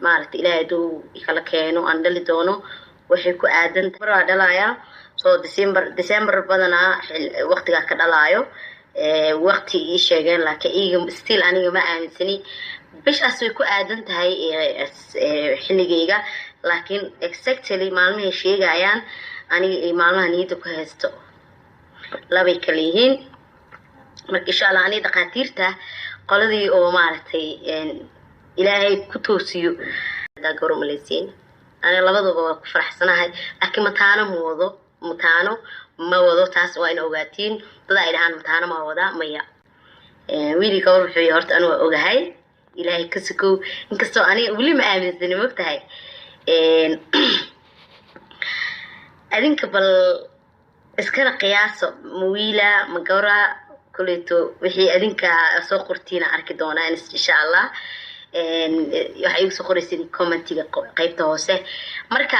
Maaragta, Ilaahay hadduu ikala keeno, aan dhali doono, waxay ku aadan tahay waa dhalayaa. So December badanaa waqtigaa ka dhalaayo waqti ii sheegeen, laakiin iyaga still aniga ma aaminsani. Bishaas way ku aadan tahay xilligayga, laakiin exactly maalmahay sheegayaan aniga iyo maalmaha niyadda ku haysto labay kala yihiin. Marka insha Allah aniga dhakhaatiirta qoladii oo maaragtay Ilaahay ku toosiyo hadaa gabar umaleysiin, aniga labadaba waa ku faraxsanahay, laakiin mataano ma wado, mataano ma wado. Taas waa ina ogaatiin. Dad ay dhahaan mataano ma wadaa, maya. Wiilii gabar wuxuu yahay horta aniga waa ogahay, Ilaahay ka sukow, inkastoo aniga weli ma aaminsani, mogtahay. Adinka bal iskana qiyaaso, ma wiila ma gabra? Kuleyto wixii adinka soo qortiina arki doonaa insha Allah. Waxay igu soo qoraysin commentiga qaybta hoose. Marka